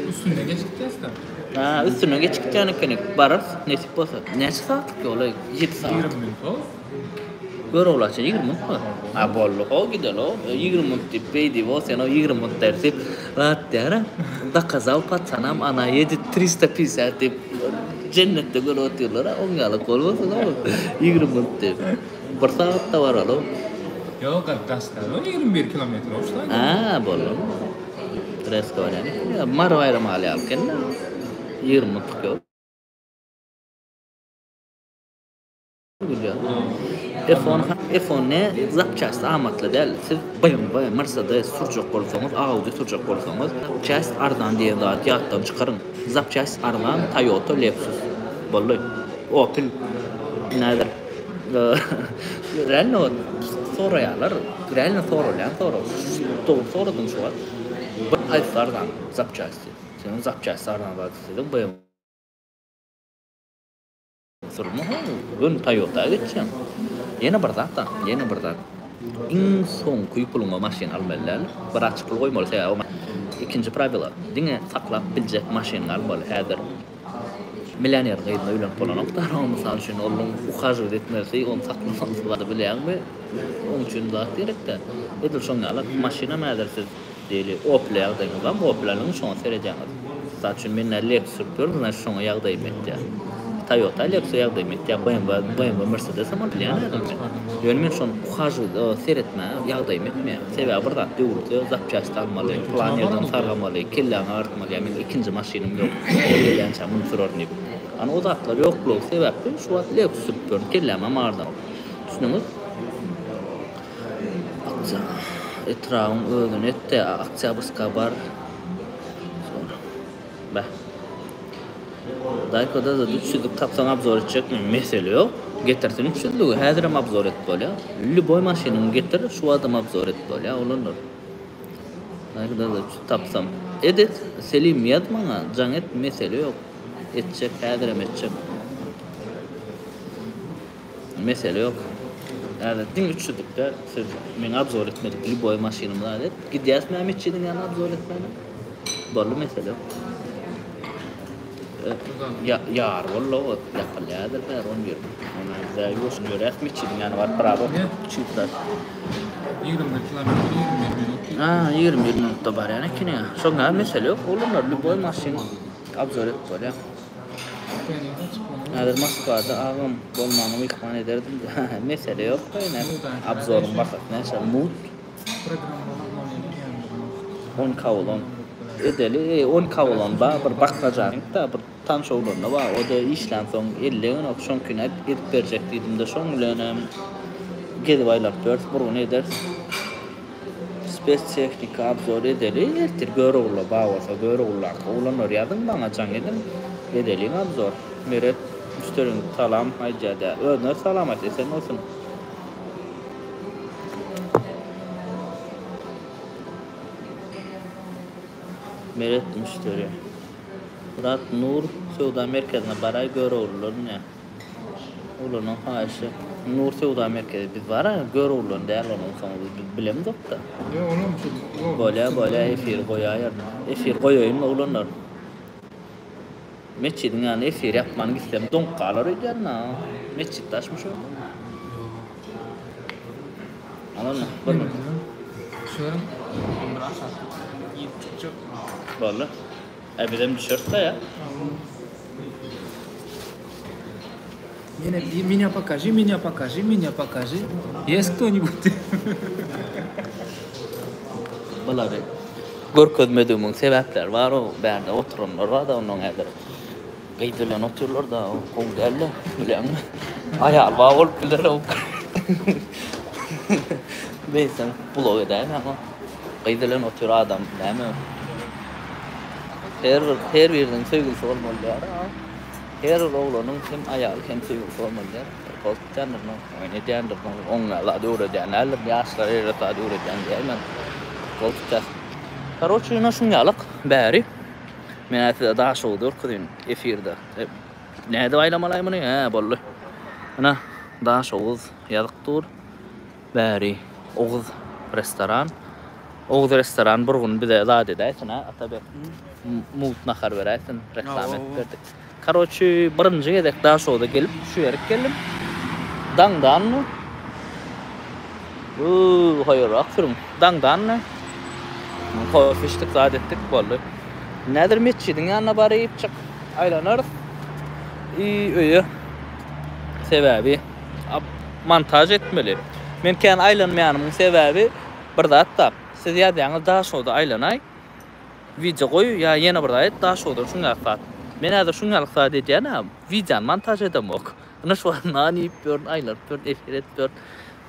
Üstünden geçip gitýäs-de. Ha, üstünden geçip gitýän ekenik. Bararys, nesip bolsa. Näçe sagatlyk ýol-aý? 7 sagat. 20 minut ol. Göroglaça 20 minutmy? Ha, boldy, ho, gideli-ow. 20 minut diýip, beý diýip, o sen o 20 minut der diýip, zat diýer-ä. Dokazal pacanam, ana ýedi 350 diýip, jennetde görüp otyrlar-a, oň ýaly bolmasyn-ow, 20 minut diýip. Bir sagatda baraly-ow. Ýok, daşda, 21 kilometr ow, ştaý. Ha, boldy. Resko barýan eken. Ýa Mary baýram alýar eken-de. 20 minutlyk ýol. F-on, F-on ne zapçast amatly däl. Siz BMW, Mercedes sürjek bolsaňyz, Audi sürjek bolsaňyz, zapçast arzan diýen zady ýatdan çykaryň. Zapçast arzan Toyota, Lexus. Boldy. Opel näder? Realno soraýarlar. Realno soralýan sorag. Dogry soradyň şu wagt. Bir haýsy arzan zapçasti? Seniň zapçasti arzan zat isleseň BMW sürme ho, göni Toyota geçýäň. Ýene bir zat da, ýene bir zat. Iň soňky puluňa maşyn almaly däl. Bir açyk pul goýmaly sebäbi ikinji prawila diňe saklap biljek maşynyňy almaly. Häzir millioner gyzyna öýlenip bolanok da, mysal üçin onuň uhažywat etmelisi, ony saklamalysy bar bilýäňmi? Oň üçin zat gerek-dä. Edil şoň ýaly maşynam häzir siz Diýeli, Opel ýagdaýyňyz barmy? Opel alyň, şoňa seredýäňiz. Mysal üçin, men-ä Lexus sürüp ýörün, значит, şoňa ýagdaýym ýetýär. Toyota, Lexus ýagdaýym ýetýär, BMW, BMW, Mercedes-em alyp bilýän häzir men. Ýöne men şony uhažywda seretmäge ýagdaýym ýetmeýär. Sebäbi bir zat döwülse, zapçast almaly, plan ýerden sargamaly, kelläňi agyrtmaly, ýa meniň ikinji maşynym ýok, ol gelýänçä muny sürerin diýip. Ana, o zatlar ýoklugy sebäpli şu wagt Lexus sürüp ýörün, kellämem agyrdanok. Düşündiňiz? Akja etrabyň özüni etdi. Oktýabrska bar. Beh. Daýkoda-da üç ýüzlük tapsaň obzor etjekmi? Mesele ýok. Getirsin üç ýüzlügi. Häzirem obzor edip bolýar. Lýuboý maşynyňy getir, şu wagtam obzor edip bolýar oglanlar. Daýkoda-da üç tapsam. Et et. Selim ýaz maňa, jaň et, mesele ýok. Etjek, häzirem etjek. Mesele ýok. Häzir diňe üç ýüzlükde siz meň obzor etmedik lýuboý maşynymy zat et. Gidýäs Mämmetjiniň ýanyna obzor etmäne. Boldy mesele ýok. Ýa ýar boldy o ýapylýadyr bäri 11. Ony bizä ýuwaşyn ýöräs metjidiň ýanyna baryp biraz oturyp çyplar. 21 kilometr 21 minut. Ha 21 minutda barýan ekeni. Şoňa mesele ýok. Oglanlar lýuboý maşyn obzor edip bolýar. Häzir Moskwada agam bolmany myhman ederdim. Mesele ýok ine. Obzoryň bahasy näçe? Mut. On kawlon. Edeli, on kawlon bar, bir baklajan da bir tanyş oglanda bar. O-da işlän soň ellegenok, şoňkini edip berjek diýdim-de, şoň bilenem gezip aýlanyp ýörüs, bir gün ederis. Spestehnika obzor edeli ertir Görogula bar bolsa Göroguldaky oglanlar ýazyň maňa jaň ediň edeliň obzor Meret müşderiň salam aýdýa dä özüne salam aýt esen bolsun. Meret müşderi. Myrat Nur söwda merkezine baraý Göroglular ne. Oglanlaň haýyşy. Nur söwda merkezi biz bara Görogludan däl onuň soň biz bilemzokda. Ýok olam şu ýol. Bolýa bolýa efiri goýaýaryn. Efir goýaýynmy oglanlar? Metjidiň ýanyna efir ýapman gitsem doňup galar öýdýän a. Metjit daşmy şo? Alanmy? Bir minut. Düşerin. Bir aşak gidip çykjak. Boldy. E bizem düşeris-de ýa. Mene, меня покажи, меня покажи, меня покажи. Есть кто-нибудь? Bulary görkezmedigimiň sebäpleri bar o bärde oturanlar bar-da onnoň häzir gyz bilen otyrlar-da o gowy däl-de bilýäňmi aýal bar bolup biler o beýtseň blok edäýme ama gyz bilen otyr adam näme Her bir her biriniň söýgülisi bolmaly däl. Her bir oglanyň hem aýaly hem söýgülisi bolmaly däl. Gol tutýandyr, oýun edýändir, oňa zat öwredýän däldir, ýaşlara erbet zat öwredýän diýäýmän. Gol tutýar. Karoçe ýöne şuň ýalyk bäri. Men size Daşoguz görkezeýin efirde. Nädip aýlamalaý muny? Hä, boldy. Ine, Daşoguz ýazyk dur. Bäri Oguz restoran. Oguz restoran bir gün bize zat edäýsin a Atabek. Mugt nahar beräýsin. Reklama edip berdik. Karoçi birinji gezek Daşogza gelip şu ýerik geldim. Daňdanmy? Uuu haýyrrak sürüň. Daňdanmy? Kofe içdik zat etdik boldy. Nädir metjidiň ýanyna baryp çyk aýlanarys. I öýe. Sebäbi montaž etmeli. Men kän aýlanmaýanymyň sebäbi bir zat-da. Siz ýazýaňyz Daşoguzda aýlanaý, wideo goý ýa ýene bir zat et, Daşoguzdan şuň ýaly zat. Men häzir şuň ýaly zat edýän-ä, wideony montaž edemok. Ine şu wagt nan iýip ýörün, aýlanyp ýörün, efir edip ýörün.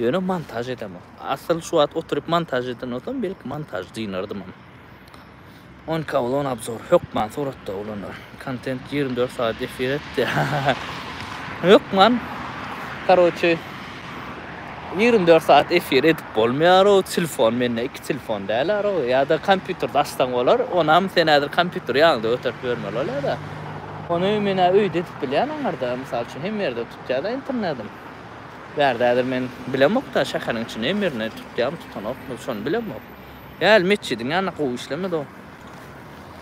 Ýöne montaž edemok. Asyl şu wagt oturyp montaž eden bolsam, belki montaž dynardymam. On kawlon obzor hökman suratda oglanlar. Kontent 24 sagat efir etdi. Hökman. Karoçe 24 sagat efir edip bolmaýar o telefon mende iki telefon däl o ýa-da kompýuterde açsaň bolar. Onam sen häzir kompýuteri ýanyňda göterip ýörmeli bolýar-da. Ony men öýde edip bilýän aňyrda mysal üçin hemme ýerde tutýar-da internetim. Bärde häzir men bilemok-da şäheriň içinde hemme ýerinde tutýarmy tutanokmy şony bilemok. Gel metjidiň ýanyna gowy işlemedi o.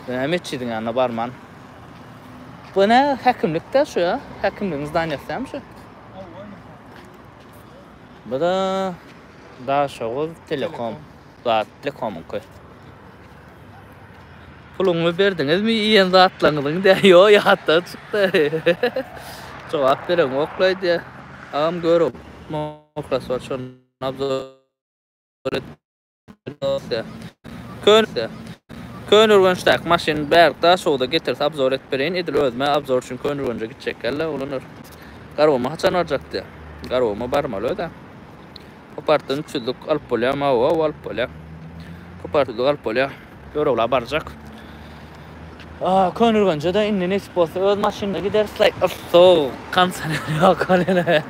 Ýa metjidiň ýanyna barman. Bu ne häkimlik-dä şu ýa? Häkimligiň zdanýasy dämi şu? Bu da Daşoguz Telekom. Zat Telekomyňky. Puluňy berdiňizmi iýen zatlaryňyzyň diýä. Ýo ýatdan çykdy. Jogap bereňoklaý diýä. Agam gör mokras bar şony obzor Köneürgençdäki maşyny bärik Daşoguz'a getirse obzor edip bereýin edil özüme obzor üçin Köneürgenje gitjek gelle oglanlar. Garaguma haçan barjak diýä. Garaguma barmaly özä. Kopartdan üç ýüzlük alyp bolýarmy? Hawa, hawa alyp bolýar. Kopartlyk alyp bolýar. Görogla barjak. Köneürgenje-de indi nesip bolsa öz maşynda gideris. Like yssy, kondisioner ýok ol ýene.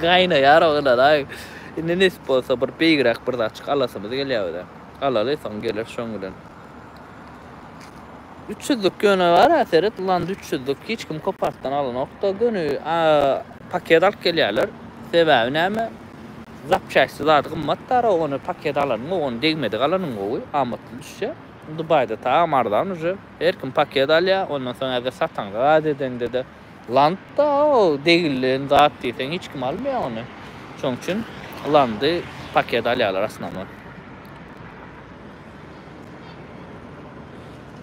Gaýnaýar oglanlar. Aý. Indi nesip bolsa bir beýigräk bir zatjyk alasymyz gelýär bize. Alaly soň geler şoň bilen. Üç ýüzlük ýöne bar-a seret Land üç ýüzlük hiç kim Kopartdan alanok-da göni paket alyp gelýärler. Sebäbi näme? Zapçasty zady gymmat dara ony paket alanyň gowy ony degmedik alanyň gowy amatly düşýär. Dubaýda tagam arzan uje. Her kim paket alýar ondan soň häzir sataňda zat edeňde-de Land-da o degillen zat diýseň hiç kim almaýar ony. Şoň üçin Landy paket alýarlar asnawnoý.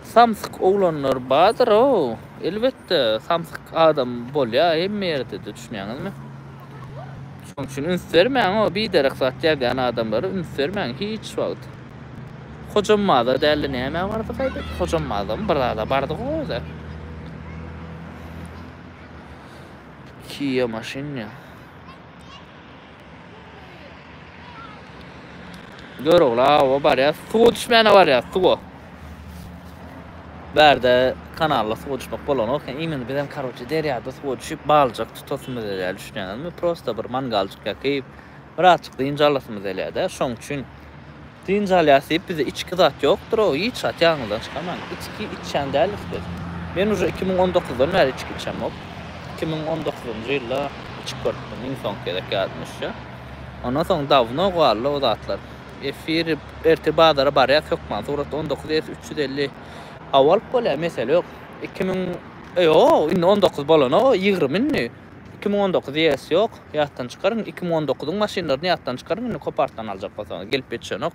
Samsyk oglanlar bardyr-ow. Elbetde, samsyk adam bolýar hemme ýerde-de, düşünýäňizmi? Şonuň üçin üns bermäň-ow, biderek zat ýazýan adamlara üns bermäň hiç wagt. Hojammaza dälde nämä bardyk-aý biz? Hojammaza-my bir zada bardyk-ow özä. Kia maşyn ýa. Görogly awa barýas. Suwa düşmäne barýas, suwa. Bärde kanalda suwa düşmek bolanok. Imенно bizem karoçe derýada suwa düşüp balyjak tutasymyz gelýär, düşünýäňizmi? Prosta bir mangaljyk ýakyp, birazjyk dynç alasymyz gelýär-de. Şoň üçin Dynç alýas diýip bizde içki zat ýokdur-ow, hiç zat ýanyňyzdan çykamaň. Içki içýän dälis biz. Men uje 2019-dan bäri içki içemok. 2019-njy ýylda içip görüpdim iň soňky gezek ýadyma düşýär. Ondan soň dawno galdy o zatlar. Efir ertir bazara barýas hökman surat 19 es 350 hawa alyp bolýar mesele ýok. 2000 ýok indi 19 bolanok 20 indi. 2019 ES ýok. Ýatdan çykaryň. 2019-yň maşynlaryny ýatdan çykaryň indi Kopartdan aljak bolsaňyz. Gelip ýetişenok.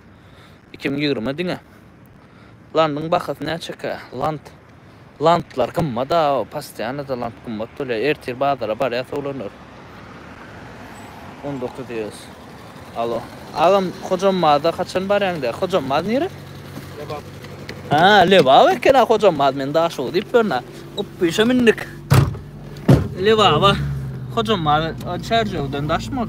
2020 diňe. Landyň bahasy näçekä? Land. Landlar gymmat a, postoýanno-da land gymmat bolýar. Ertir bazara barýas oglanlar. 19 ES. Alo. Agam Hojammaza haçan barýaň diýýär. Hojambaz nire? Lebap. Ha, Lebap eken-a Hojambaz. Men Daşoguz diýip ýörün-ä. Gupbyşa mündik. Lebaba. Hojambaz Çärjewden daşmy ol?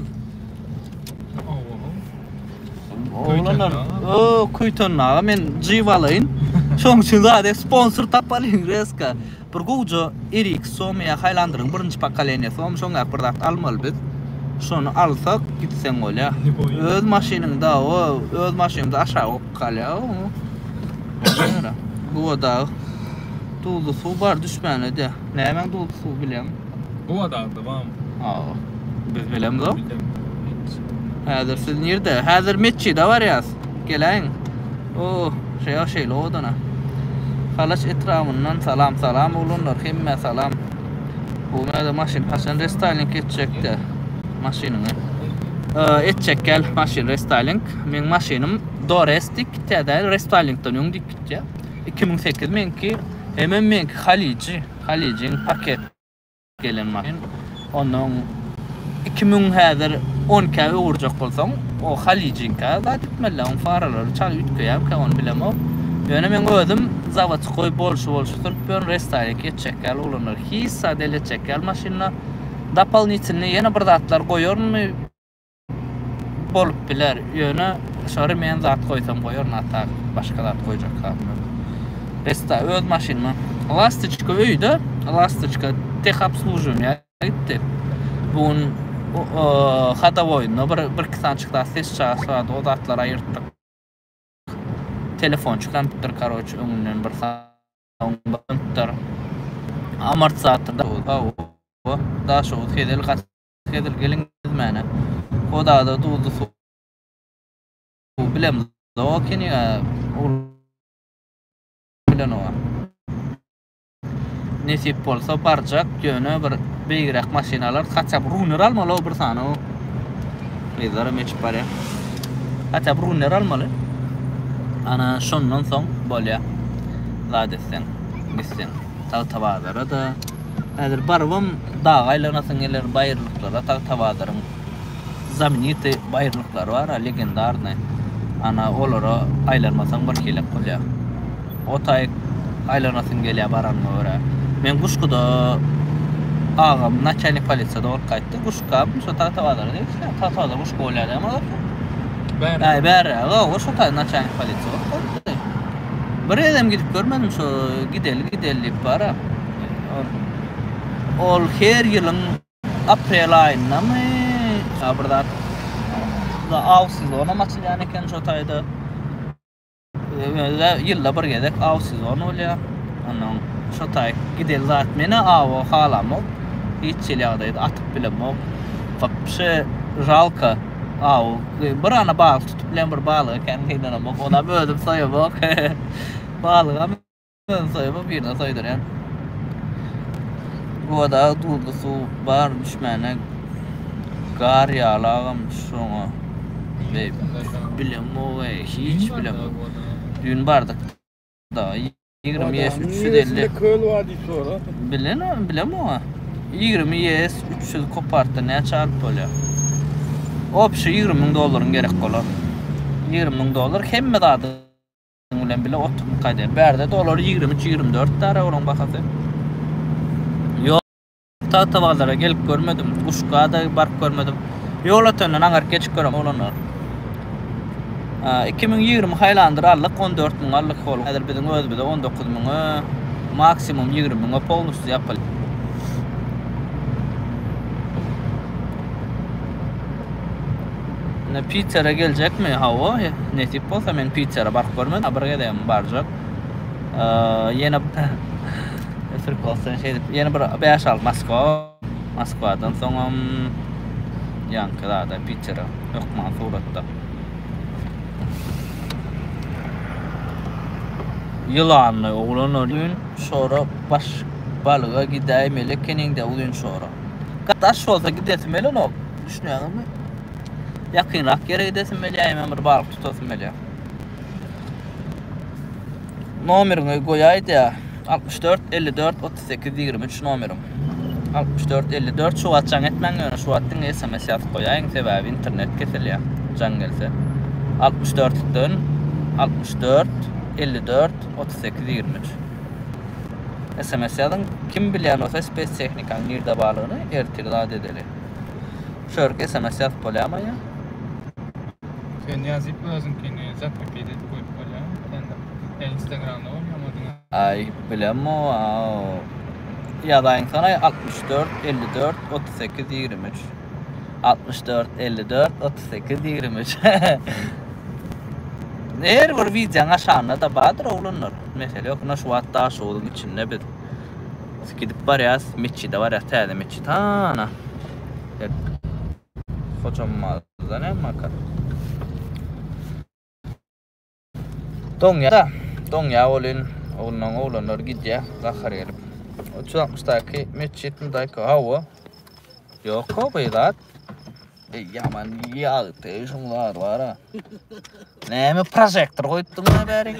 Oglanlar, o Köýtendaga men jyp alaýyn. Şoň üçin zade sponsor tapalyň reska. Bir gowja RX somy ýa Highlanderyň birinji pokoleniýasy somy şoň ýaly bir zat almaly biz. Şony alsak gitseň bolýar. Öz maşynyňda o öz maşynyňda aşagy ok galýar o. Gubadag duzly suw bar düşmäne de. Nämäň duzly suwy bilýäňmi? Gubadagda barmy? Hawa. Biz bilemzok. Häzir siz nirde? Häzir metjide barýas. Geläýiň. O, şeýle şeýle owadana. Halaç etrabyndan salam salam oglanlar hemmä salam. Bu näde maşyn haçan restaýling etjekde maşynyňy. Etjek gel maşyn restaýling. Meň maşynym Dores diýip gitýär däl, restaýlingden öň diýip gitýär. 2008 meňki, hemem meňki Haliji, Halijiň paket gelen maşyn. Ondan 2000 häzir 12-ä öwürjek bolsaň, o Halijiňkä zat etmeli, oň faralary çal üýtgeýärmikä ony bilemok. Ýöne meň özüm zawodskoý bolşy bolşy sürüp ýörün, restaýling etjek ýaly oglanlar. Hiç zat el etjek ýaly maşynda. Dopolnitelnyý ýene bir zatlar goýarynmy? Bolup biler. Ýöne şo remen zat goýsam goýaryn a tak başga zat goýjak zadym ýok. Vesta öz maşynyma. Lastoçka öýde, Lastoçka tehobsluživaniýa gitdi. Bu gün hodowoýynda bir bir iki sanyçyk zat ses çagasy bardy, o zatlary aýyrtdyk. Telefon çykarypdyr, karoç, öňünden bir sanypdyr. Amortizatorda Daşoguz hezil gaty hezil geliň gezmäne. Godada duzly suw bilemzok ekeniga bilen oňa. Nesip bolsa barjak ýöne bir beýigräk maşyn alarys haçap runner almaly o bir sany o gyzlaram geçip barýar. Haçap runner almaly. Ana şondan soň bolýar. Zat etseň, gitseň Tagtabazara-da häzir barybam daga aýlanasyň geler baýyrlyklara Tagtabazaryň Znamenitý baýyrlyklary bar-a, legendarnyý. Ana, olara aýlanmasaň birhilek bolýar. O taýyk aýlanasyň gelýär baranyňa görä. Men Guşguda agam naçalnik polisiýada bolup gaýtdy. Guşgam şo Tagtabazara degişli. Tagtabazar Guşgy bolýar dämi ozal? Bäri. Aý, bäri. Hawa, şo taý naçalnik polisiýa bolup gaýtdy. Bir gezem gidip görmedim şo gideli gideli diýip bar-a. Ol her ýylyň Aprel aýyndamy ýa bir zat aw sezonam açylýan eken şo taýda. Özi ýylda bir gezek aw sezony bolýar. Ondan şo taý gideli zat menä awa halamok. Hiç hili ýagdaýda atyp bilemok. Wapşe žalka aw bir ana balyk tutup bilen bir balyga kän gynanamok. Onam özüm soýamok. Balygam Özüm soýamok birine soýdurýan. Guwadagy duzly suw bar düşmäne gar ýaly agam şoňa. Beý bilemok eý hiç bilemok. Düýn bardyk da 20 ýes 350. Köl bar diýip sora. Bilen bilemok. 20 ýes 300 kopartda näçe alyp bolýar? Obşi 20 müň dollaryň gerek bolar. 20 müň dollar hemme zady bilen bile oturyp gaýdýar. Bärde dollar 23 24 dara olaň bahasy. Ýok Tagtabazara gelip görmedim. Guşga-da baryp görmedim. Ýolötenden aňaryk geçip görem oglanlar. 2020 Highlander aldyk 14 müň aldyk ol. Häzir biziň özümize 19 müňe maksimum 20 müňe polnusty ýapyl. Ine Pitere geljekmi? Hawa, nesip bolsa men Pitere baryp görmedim. Bir gezegem barjak. Ýene Türk bolsa şeýdip ýene bir 5-6 Moskwa. Moskwadan soňam ýaňky zada Pitere hökman suratda. Ýylanly oglan uzyn şora baş balyga gidäýmeli ekeniňdä uzyn şora. Daş bolsa gidesim gelenok. Düşünýäňizmi? Ýakynrak ýere gidesim gelýär, hemen bir balyk tutasym gelýär. Nomeriňi goýaýda. 64 54 38 23 nomerim. 64 54 şu wagt jaň etmäň ýöne şu wagt diňe SMS ýazyp goýaýyň sebäbi internet kesilýär jaň gelse. 64-den 64 54 38 23 SMS ýazyň. Kim bilýän bolsa spestehnikanyň nirde barlygyny ertir zat edeli. Şörk SMS ýazyp bolýarmy ýa? Sen ýazyp özüňkini zakrepit edip goýup bolýar. Sende ýa Instagramda bolýarmy diňe? Aý bilemok. Ýazaýyňsana 64 54 38 23. 64 54 38 23. Her bir wideoň aşagynda-da bardyr oglanlar. Mesele ýok. Ine şu wagt Daşoguzyň içinde biz. Gidip barýas, metjide barýas, täze metjit. Ana. Hojambazda näme barka? Doňýa, doňýa bolyn. Oglanlaň oglanlar gidýä, gahar gelip. 360-daky metjitmi daýka? Hawa. Ýok, o bu zat. Ey ýaman ýagty şuň zady bar-a. Näme prožektor goýupdyň-a bäri?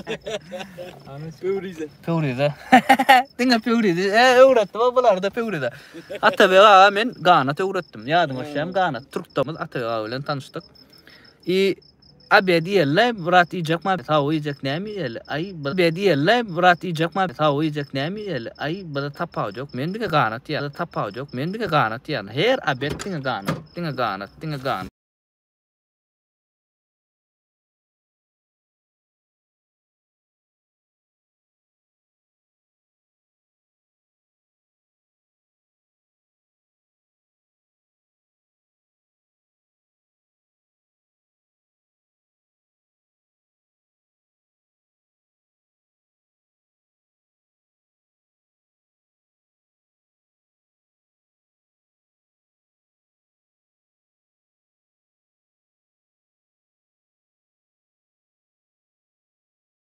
Pöwrize. Pöwrize. Diňe pöwrize. E, öwretdim o bularda pöwrize. Atabeg aga men ganat öwretdim. Ýadyňa düşýärmi ganat? Türkdamyz Atabeg aga bilen tanyşdyk. I Obed iýeli, brat iýjek ma, tawuk iýjek näme iýeli? Aý, obed iýeli, brat iýjek ma, tawuk iýjek näme iýeli? Aý, bize tapawut ýok. Men diňe ganat iýýän. Tapawut ýok. Men diňe ganat iýýän. Her obed diňe ganat, diňe ganat, diňe ganat.